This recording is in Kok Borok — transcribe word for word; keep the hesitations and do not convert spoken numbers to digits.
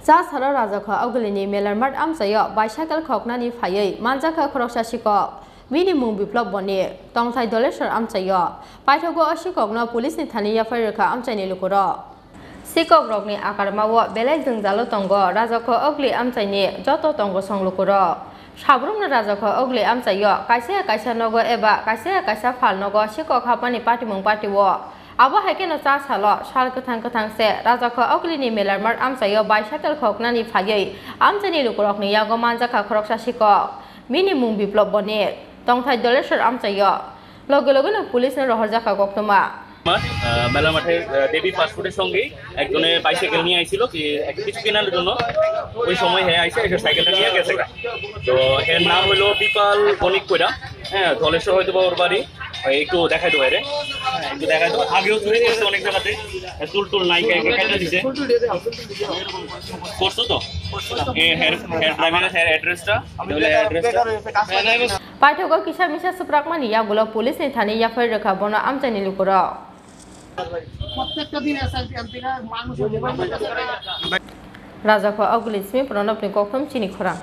Chasaro Rajakho Ogulini Melarmat amchaio bicycle khoknani phaiwi manjakha khoroksa sikok. Bini mung Biplop Boni. Tongthai Doleswar amchaio. Paithago o sikokno police ni thani yaphai rwkha amchaini lukurok. Sikokrokni akarmao belai jwngjalo tongo Rajakho Ogli amchaini joto tongo song lukurok. Sabrumno Rajakho Ogli amchaio kaisa kaisa nogo eba kaisa kaisa phalnogo sikok hapmani patimung patio. Abo hai kheno cha salo sal kwthang kwthang se Rajakho Oglini Melarmat amchaio bicycle khoknani phaiwi amchaini lukurokni yago manjakha khoroksa sikok. Bini mung Biplop Boni. Tongthai Doleswar amchaio. Loge logeno police no rohorjakha koktwma. আমার, আহ, মেলা মাঠে, আহ, দেবী ফাস্ট ফুডের সঙ্গেই একজনে বাইসাইকেল নিয়ে আইছিল কি এক-, কিছু কেনার জন্য। ওই সময় হে আইসে, এসে সাইকেলটা নিয়ে গেছে গা। তো এর নাম হলো বিপাল বণিক কইরা। হ্যাঁ, ধলেশ্বর হয়তো বা ওর বাড়ি। ওই একটু দেখাই দেবো এরে। হ্যাঁ, একটু দেখাই দেবো। আগেও চুরি করছে অনেক জায়গাতে। চুল টুল নাই, কেটে দিছে। করছো তো? এ, হেয়ার, হেয়ার ড্রাইভারের হেয়ার অ্যাড্রেসটা। এটা হলো অ্যাড্রেসটা। Paithago kisa misa swprakmani yagulo police ni thani yaphai rwkha bono amchaini lukurok. প্রত্যেকটা দিন এসআইটি এমপিরা মানুষের মোবাইল নিয়ে কাজ করে। Rajakho Ogli simi pranobni kokthum chini khorang.